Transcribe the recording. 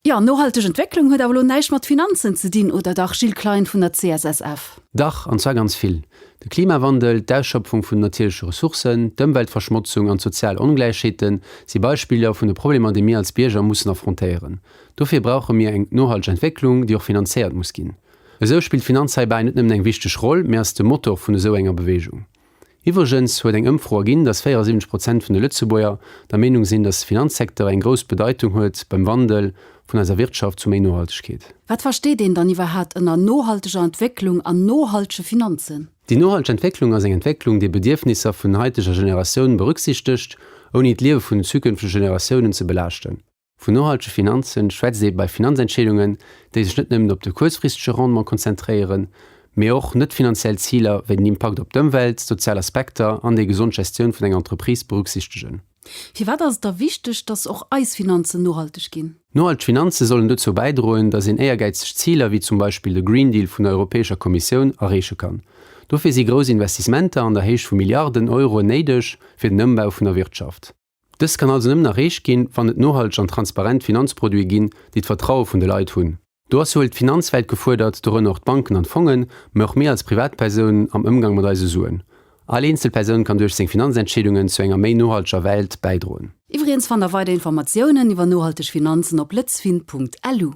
Jo, nohalteg Entwécklung huet awer elo näischt mat Finanzen ze dinn, oder dach, Gilles Klein vun der CSSF? Dach, an zwar ganz vill. De Klimawandel, d'Ausschöpfung vun den natierleche Ressourcen, d'Ëmweltverschmotzung an d'sozial Ongläichheete si Beispiller vun de Problemer, déi mir als Bierger mussen affrontéieren. Dofir brauche mir eng nohalteg Entwécklung, déi och finanzéiert muss ginn. Esou spillt d'Finanz heibäi net nëmmen eng wichteg Roll, mee ass de Motor vun esou enger Bewegung. Iwwregens huet eng Ëmfro erginn, datt 74 Prozent vun de Lëtzebuerger der Meenung sinn, datt de Finanzsecteur eng grouss Bedeitung huet beim Wandel vun eiser Wirtschaft zu méi Nohaltegkeet. Wat versteet een dann iwwerhaapt ënner nohalteger Entwécklung an nohaltege Finanzen? Déi nohalteg Entwécklung ass eng Entwécklung, déi Bedierfnisser vun haiteger Generatioun berücksichtegt, ouni d'Liewe vun den zukünftege Generatiounen ze belaaschten. Vun nohaltege Finanzen schwätzt ee bei Finanzentscheedungen, déi sech net nëmmen op de kuerzfristege Rendement konzentréieren, mee och net-finanziell Ziler wéi den Impakt op d'Ëmwelt, sozial Aspekter an déi gesond Gestioun vun enger Entreprise berücksichtegen. Firwat ass et da wichteg, dass och eis Finanzen nohalteg ginn? Nohalteg Finanze sollen dozou bäidroen, dass een éiergäizeg Ziler wéi zum Beispill de Green Deal vun der Europäescher Kommissioun erreeche kann. Dofir si grouss Investissementer an der Héicht vu Milliarden Euroen néideg fir den Ëmbau vun der Wirtschaft. Dëst kann also nëmmen erreecht ginn, wann et nohalteg an transparent Finanzproduite ginn, déi d'Vertraue vun de Leit hunn. Do ass souwuel d'Finanzwelt gefuerdert, dorënner och d'Banken an d'Fongen, mä och mir als Privatpersounen am Ëmgang mat eise Suen. All eenzel Persoun kann duerch seng Finanzentscheedungen zu enger méi nohalteger Welt bäidroen. Iwwregens fannt der weider Informatiounen iwwer nohalteg Finanzen op lëtzfin.lu.